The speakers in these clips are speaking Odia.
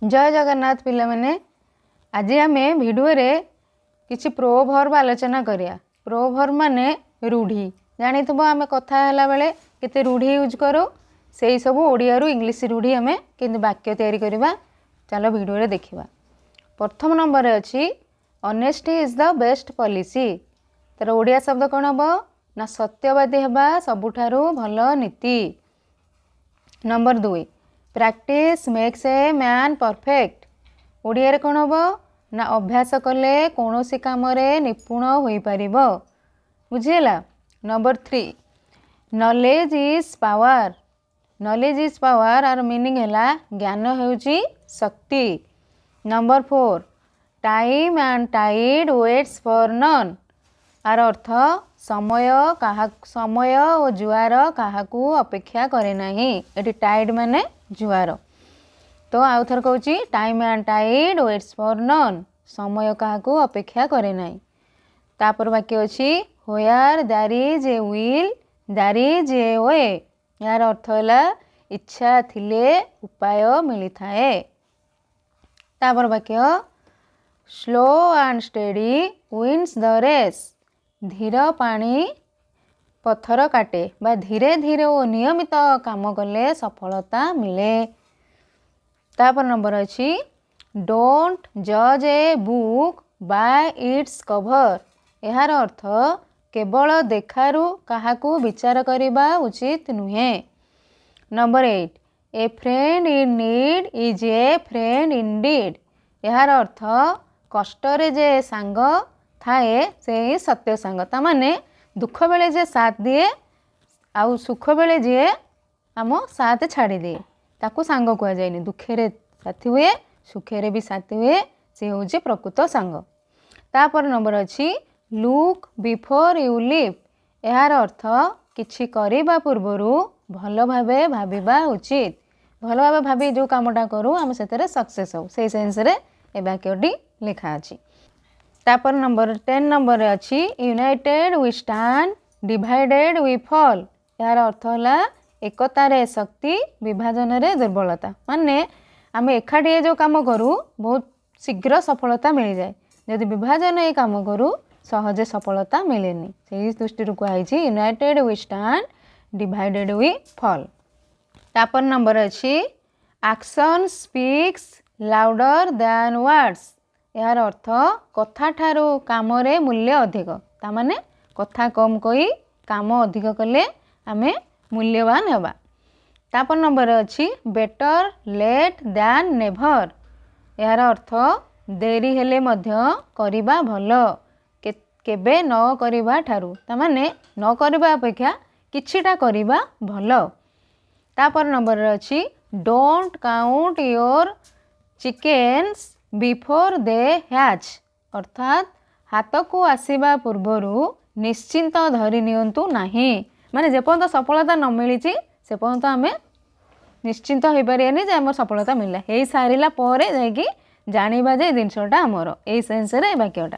ଜୟ ଜଗନ୍ନାଥ ପିଲାମାନେ। ଆଜି ଆମେ ଭିଡ଼ିଓରେ କିଛି ପ୍ରୋଭର୍ବ ଆଲୋଚନା କରିବା। ପ୍ରୋଭର୍ବ ମାନେ ରୂଢ଼ି। ଜାଣିଥିବ, ଆମେ କଥା ହେଲା ବେଳେ କେତେ ରୂଢ଼ି ୟୁଜ୍ କରୁ। ସେଇ ସବୁ ଓଡ଼ିଆରୁ ଇଂଲିଶ ରୂଢ଼ି ଆମେ କେମିତି ବାକ୍ୟ ତିଆରି କରିବା, ଚାଲ ଭିଡ଼ିଓରେ ଦେଖିବା। ପ୍ରଥମ ନମ୍ବରରେ ଅଛି, "Honesty is the best policy." ତାର ଓଡ଼ିଆ ଶବ୍ଦ କ'ଣ ହେବ ନା, ସତ୍ୟବାଦୀ ହେବା ସବୁଠାରୁ ଭଲ ନୀତି। Number 2, "Practice makes a man perfect." ଓଡ଼ିଆରେ କ'ଣ ହେବ ନା, ଅଭ୍ୟାସ କଲେ କୌଣସି କାମରେ ନିପୁଣ ହୋଇପାରିବ। ବୁଝିହେଲା? Number 3, "Knowledge is power." "Knowledge is power" R meaning ହେଲା, ଜ୍ଞାନ ହେଉଛି ଶକ୍ତି। Number 4, "Time and tide waits for none." ଆର ଅର୍ଥ, ସମୟ ଓ ଜୁଆର କାହାକୁ ଅପେକ୍ଷା କରେ ନାହିଁ। ଏଠି ଟାଇଡ୍ ମାନେ ଜୁଆର। ତ ଆଉ ଥରେ କହୁଛି, "Time and tide waits for none." ସମୟ କାହାକୁ ଅପେକ୍ଷା କରେ ନାହିଁ। ତାପରେ ବାକ୍ୟ ଅଛି, "Where there is a will, there is a way." ଏହାର ଅର୍ଥ ହେଲା, ଇଚ୍ଛା ଥିଲେ ଉପାୟ ମିଳିଥାଏ। ତାପରେ ବାକ୍ୟ, "Slow and steady wins the race." ଧୀର ପାଣି ପଥର କାଟେ ବା ଧୀରେ ଧୀରେ ଓ ନିୟମିତ କାମ କଲେ ସଫଳତା ମିଳେ। ତାପରେ ନମ୍ବର ଅଛି, "Don't judge a book by its cover." ଏହାର ଅର୍ଥ, କେବଳ ଦେଖାରୁ କାହାକୁ ବିଚାର କରିବା ଉଚିତ ନୁହେଁ। Number 8, "A friend in need is a friend indeed." ଏହାର ଅର୍ଥ, କଷ୍ଟରେ ଯେ ସାଙ୍ଗ ଥାଏ, ସେ ହିଁ ସତ୍ୟ ସାଙ୍ଗ। ତାମାନେ ଦୁଃଖ ବେଳେ ଯେ ସାଥ ଦିଏ ଆଉ ସୁଖ ବେଳେ ଯିଏ ଆମ ସାଥ ଛାଡ଼ିଦିଏ, ତାକୁ ସାଙ୍ଗ କୁହାଯାଏନି। ଦୁଃଖରେ ସାଥୀ ହୁଏ, ସୁଖରେ ବି ସାଥୀ ହୁଏ, ସେ ହେଉଛି ପ୍ରକୃତ ସାଙ୍ଗ। ତାପରେ ନମ୍ବର ଅଛି, "Look before you leap." ଏହାର ଅର୍ଥ, କିଛି କରିବା ପୂର୍ବରୁ ଭଲ ଭାବେ ଭାବିବା ଉଚିତ। ଭଲ ଭାବେ ଭାବି ଯେଉଁ କାମଟା କରୁ, ଆମେ ସେଥିରେ ସକ୍ସେସ୍ ହଉ। ସେଇ ସେନ୍ସରେ ଏ ବାକ୍ୟଟି ଲେଖା ଅଛି। ତାପରେ ନମ୍ବର 10 ନମ୍ବରରେ ଅଛି, "United we stand, divided we fall." ଏହାର ଅର୍ଥ ହେଲା, ଏକତାରେ ଶକ୍ତି, ବିଭାଜନରେ ଦୁର୍ବଳତା। ମାନେ ଆମେ ଏକାଠି ଯେଉଁ କାମ କରୁ, ବହୁତ ଶୀଘ୍ର ସଫଳତା ମିଳିଯାଏ। ଯଦି ବିଭାଜନ ଏ କାମ କରୁ, ସହଜେ ସଫଳତା ମିଳେନି। ସେଇ ଦୃଷ୍ଟିରୁ କୁହାଯାଇଛି, "United we stand, divided we fall." ତାପରେ ନମ୍ବର ଅଛି, "Action speaks louder than words." ଏହାର ଅର୍ଥ, କଥାଠାରୁ କାମରେ ମୂଲ୍ୟ ଅଧିକ। ତାମାନେ କଥା କମ୍ କହି କାମ ଅଧିକ କଲେ ଆମେ ମୂଲ୍ୟବାନ ହେବା। ତାପରେ ନମ୍ବର ଅଛି, "Better late than never." ଏହାର ଅର୍ଥ, ଡେରି ହେଲେ ମଧ୍ୟ କରିବା ଭଲ କେବେ ନ କରିବା ଠାରୁ। ତାମାନେ ନ କରିବା ଅପେକ୍ଷା କିଛିଟା କରିବା ଭଲ। ତାପରେ ନମ୍ବରରେ ଅଛି, "Don't count your chickens before they hatch." ଅର୍ଥାତ୍ ହାତକୁ ଆସିବା ପୂର୍ବରୁ ନିଶ୍ଚିନ୍ତ ଧରି ନିଅନ୍ତୁ ନାହିଁ। ମାନେ ଯେପର୍ଯ୍ୟନ୍ତ ସଫଳତା ନ ମିଳିଛି, ସେ ପର୍ଯ୍ୟନ୍ତ ଆମେ ନିଶ୍ଚିନ୍ତ ହୋଇପାରିବାନି ଯେ ଆମର ସଫଳତା ମିଳିଲା। ହେଇସାରିଲା ପରେ ଯାଇକି ଜାଣିବା ଯେ ଏ ଜିନିଷଟା ଆମର। ଏଇ ସେନ୍ସରେ ଏ ବାକ୍ୟଟା।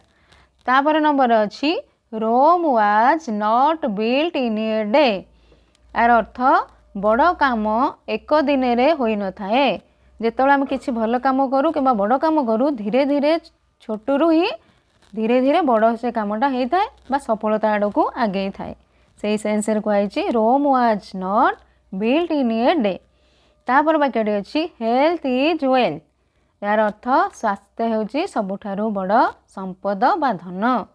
ତାପରେ ନମ୍ବର ଅଛି, "Rome was not built in a day." ଏହାର ଅର୍ଥ, ବଡ଼ କାମ ଏକ ଦିନରେ ହୋଇନଥାଏ। ଯେତେବେଳେ ଆମେ କିଛି ଭଲ କାମ କରୁ କିମ୍ବା ବଡ଼ କାମ କରୁ, ଧୀରେ ଧୀରେ ଛୋଟରୁ ହିଁ ଧୀରେ ଧୀରେ ବଡ଼ ସେ କାମଟା ହେଇଥାଏ ବା ସଫଳତା ଆଡ଼କୁ ଆଗେଇଥାଏ। ସେଇ ସେନ୍ସରେ କୁହାଯାଇଛି, "Rome was not built in a day." ତାପରେ ବାକ୍ୟଟି ଅଛି, "Health is wealth." ଏହାର ଅର୍ଥ, ସ୍ୱାସ୍ଥ୍ୟ ହେଉଛି ସବୁଠାରୁ ବଡ଼ ସମ୍ପଦ ବା ଧନ।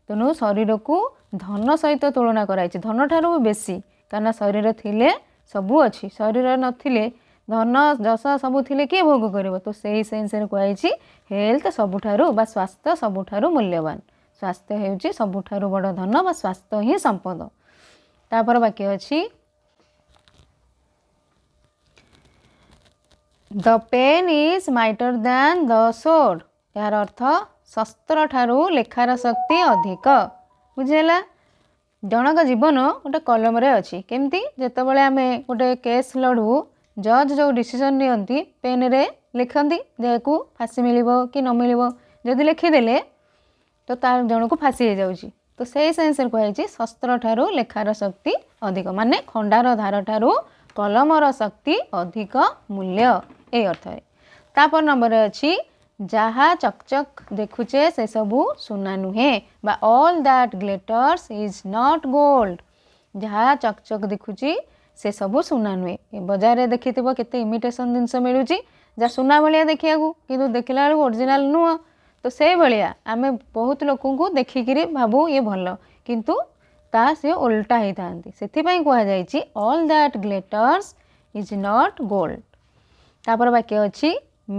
ତେଣୁ ଶରୀରକୁ ଧନ ସହିତ ତୁଳନା କରାଯାଇଛି, ଧନଠାରୁ ବି ବେଶୀ। କାରଣ ଶରୀର ଥିଲେ ସବୁ ଅଛି। ଶରୀର ନଥିଲେ ଧନ ଯଶ ସବୁ ଥିଲେ କିଏ ଭୋଗ କରିବ? ତ ସେଇ ସେନ୍ସରେ କୁହାଯାଇଛି, ହେଲ୍ଥ ସବୁଠାରୁ ବା ସ୍ୱାସ୍ଥ୍ୟ ସବୁଠାରୁ ମୂଲ୍ୟବାନ। ସ୍ୱାସ୍ଥ୍ୟ ହେଉଛି ସବୁଠାରୁ ବଡ଼ ଧନ ବା ସ୍ୱାସ୍ଥ୍ୟ ହିଁ ସମ୍ପଦ। ତାପରେ ବାକ୍ୟ ଅଛି, "The pen is mightier than the sword." ଏହାର ଅର୍ଥ, ଶସ୍ତ୍ର ଠାରୁ ଲେଖାର ଶକ୍ତି ଅଧିକ। ବୁଝିହେଲା? ଜଣଙ୍କ ଜୀବନ ଗୋଟେ କଲମରେ ଅଛି। କେମିତି? ଯେତେବେଳେ ଆମେ ଗୋଟେ କେସ୍ ଲଢ଼ୁ, ଜଜ୍ ଯେଉଁ ଡିସିସନ୍ ନିଅନ୍ତି, ପେନ୍ରେ ଲେଖନ୍ତି ଯେ ୟାକୁ ଫାଶୀ ମିଳିବ କି ନ ମିଳିବ। ଯଦି ଲେଖିଦେଲେ ତ ତାର ଜଣକୁ ଫାଶୀ ହେଇଯାଉଛି। ତ ସେଇ ସେନ୍ସରେ କୁହାଯାଇଛି, ଶସ୍ତ୍ର ଠାରୁ ଲେଖାର ଶକ୍ତି ଅଧିକ। ମାନେ ଖଣ୍ଡାର ଧାର ଠାରୁ କଲମର ଶକ୍ତି ଅଧିକ ମୂଲ୍ୟ, ଏଇ ଅର୍ଥରେ। ତାପର ନମ୍ବରରେ ଅଛି, ଯାହା ଚକଚକ ଦେଖୁଛେ ସେସବୁ ସୁନା ନୁହେଁ ବା all that glitters is not gold. ଯାହା ଚକଚକ ଦେଖୁଛି ସେସବୁ ସୁନା ନୁହେଁ। ବଜାରରେ ଦେଖିଥିବ କେତେ ଇମିଟେସନ୍ ଜିନିଷ ମିଳୁଛି, ଯାହା ସୁନା ଭଳିଆ ଦେଖିବାକୁ, କିନ୍ତୁ ଦେଖିଲା ବେଳକୁ ଓରିଜିନାଲ୍ ନୁହଁ। ତ ସେଇଭଳିଆ ଆମେ ବହୁତ ଲୋକଙ୍କୁ ଦେଖିକିରି ଭାବୁ ଇଏ ଭଲ, କିନ୍ତୁ ତା ସିଏ ଓଲଟା ହେଇଥାନ୍ତି। ସେଥିପାଇଁ କୁହାଯାଇଛି, all that glitters is not gold. ତାପରେ ବାକ୍ୟ ଅଛି,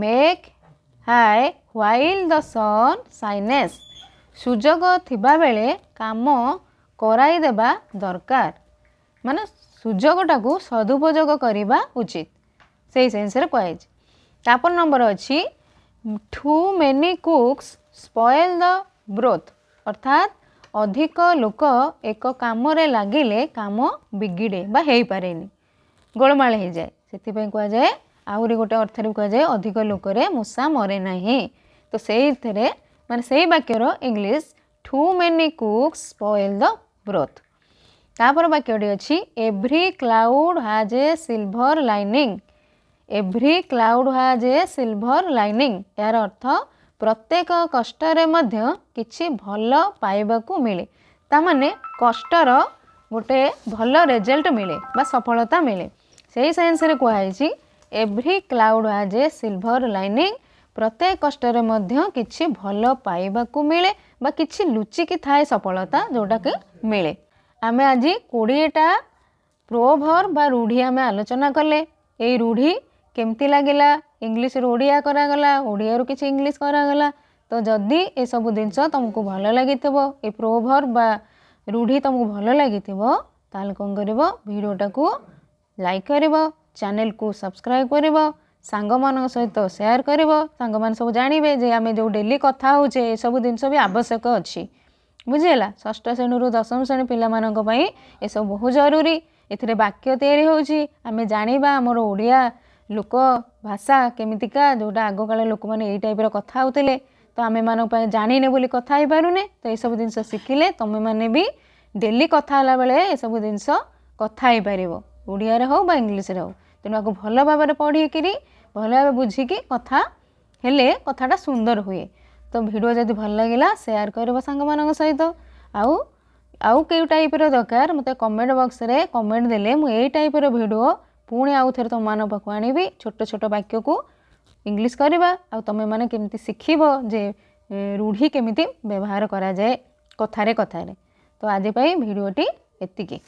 make hay while the sun shines. ସୁଯୋଗ ଥିବାବେଳେ କାମ କରାଇଦେବା ଦରକାର, ମାନେ ସୁଯୋଗଟାକୁ ସଦୁପଯୋଗ କରିବା ଉଚିତ, ସେଇ ସେନ୍ସରେ କୁହାଯାଇଛି। ତାପର ନମ୍ବର ଅଛି, too many cooks spoil the broth. ଅର୍ଥାତ୍ ଅଧିକ ଲୋକ ଏକ କାମରେ ଲାଗିଲେ କାମ ବିଗିଡ଼େ ବା ହେଇପାରେନି, ଗୋଳମାଳ ହେଇଯାଏ। ସେଥିପାଇଁ କୁହାଯାଏ, ଆହୁରି ଗୋଟେ ଅର୍ଥରେ କୁହାଯାଏ, ଅଧିକ ଲୋକରେ ମୂଷା ମରେ ନାହିଁ। ତ ସେଇଥିରେ ମାନେ ସେଇ ବାକ୍ୟର English, too many cooks spoil the broth. ତାପର ବାକ୍ୟଟି ଅଛି, every cloud has a silver lining. Every cloud has a silver lining. ଏହାର ଅର୍ଥ ପ୍ରତ୍ୟେକ କଷ୍ଟରେ ମଧ୍ୟ କିଛି ଭଲ ପାଇବାକୁ ମିଳେ। ତାମାନେ କଷ୍ଟର ଗୋଟେ ଭଲ ରେଜଲ୍ଟ ମିଳେ ବା ସଫଳତା ମିଳେ। ସେଇ ସେନ୍ସରେ କୁହାଯାଇଛି, every cloud has a silver lining. ପ୍ରତ୍ୟେକ କଷ୍ଟରେ ମଧ୍ୟ କିଛି ଭଲ ପାଇବାକୁ ମିଳେ ବା କିଛି ଲୁଚିକି ଥାଏ ସଫଳତା, ଯେଉଁଟାକି ମିଳେ। ଆମେ ଆଜି 20ଟା ପ୍ରୋଭର୍ବ ବା ରୂଢ଼ି ଆମେ ଆଲୋଚନା କଲେ। ଏଇ ରୂଢ଼ି କେମିତି ଲାଗିଲା? ଇଂଲିଶରୁ ଓଡ଼ିଆ କରାଗଲା, ଓଡ଼ିଆରୁ କିଛି ଇଂଲିଶ କରାଗଲା। ତ ଯଦି ଏସବୁ ଜିନିଷ ତୁମକୁ ଭଲ ଲାଗିଥିବ, ଏ ପ୍ରୋଭର୍ବ ବା ରୂଢ଼ି ତୁମକୁ ଭଲ ଲାଗିଥିବ, ତାହେଲେ କ'ଣ କରିବ? ଭିଡ଼ିଓଟାକୁ ଲାଇକ୍ କରିବ, ଚ୍ୟାନେଲକୁ ସବସ୍କ୍ରାଇବ୍ କରିବ, ସାଙ୍ଗମାନଙ୍କ ସହିତ ସେୟାର କରିବ। ସାଙ୍ଗମାନେ ସବୁ ଜାଣିବେ ଯେ ଆମେ ଯେଉଁ ଡେଲି କଥା ହେଉଛେ, ଏସବୁ ଜିନିଷ ବି ଆବଶ୍ୟକ ଅଛି। ବୁଝିହେଲା? ଷଷ୍ଠ ଶ୍ରେଣୀରୁ ଦଶମ ଶ୍ରେଣୀ ପିଲାମାନଙ୍କ ପାଇଁ ଏସବୁ ବହୁତ ଜରୁରୀ। ଏଥିରେ ବାକ୍ୟ ତିଆରି ହେଉଛି। ଆମେ ଜାଣିବା ଆମର ଓଡ଼ିଆ ଲୋକ ଭାଷା କେମିତିକା, ଯେଉଁଟା ଆଗକାଳ ଲୋକମାନେ ଏଇ ଟାଇପ୍ର କଥା ହେଉଥିଲେ। ତ ଆମେମାନଙ୍କ ପାଇଁ ଜାଣିନେ ବୋଲି କଥା ହେଇପାରୁନେ। ତ ଏସବୁ ଜିନିଷ ଶିଖିଲେ ତୁମେମାନେ ବି ଡେଲି କଥା ହେଲା ବେଳେ ଏସବୁ ଜିନିଷ କଥା ହେଇପାରିବ, ଓଡ଼ିଆରେ ହେଉ ବା ଇଂଲିଶରେ ହେଉ। ତେଣୁ ଆକୁ ଭଲ ଭାବରେ ପଢ଼ିକିରି, ଭଲ ଭାବେ ବୁଝିକି କଥା ହେଲେ କଥାଟା ସୁନ୍ଦର ହୁଏ। ତ ଭିଡ଼ିଓ ଯଦି ଭଲ ଲାଗିଲା, ସେୟାର କରିବ ସାଙ୍ଗମାନଙ୍କ ସହିତ। ଆଉ କେଉଁ ଟାଇପ୍ର ଦରକାର, ମୋତେ କମେଣ୍ଟ ବକ୍ସରେ କମେଣ୍ଟ ଦେଲେ ମୁଁ ଏଇ ଟାଇପ୍ର ଭିଡ଼ିଓ ପୁଣି ଆଉ ଥରେ ତୁମମାନଙ୍କ ପାଖକୁ ଆଣିବି। ଛୋଟ ଛୋଟ ବାକ୍ୟକୁ ଇଂଲିଶ କରିବା ଆଉ ତୁମେମାନେ କେମିତି ଶିଖିବ ଯେ ରୂଢ଼ି କେମିତି ବ୍ୟବହାର କରାଯାଏ କଥାରେ କଥାରେ। ତ ଆଜି ପାଇଁ ଭିଡ଼ିଓଟି ଏତିକି।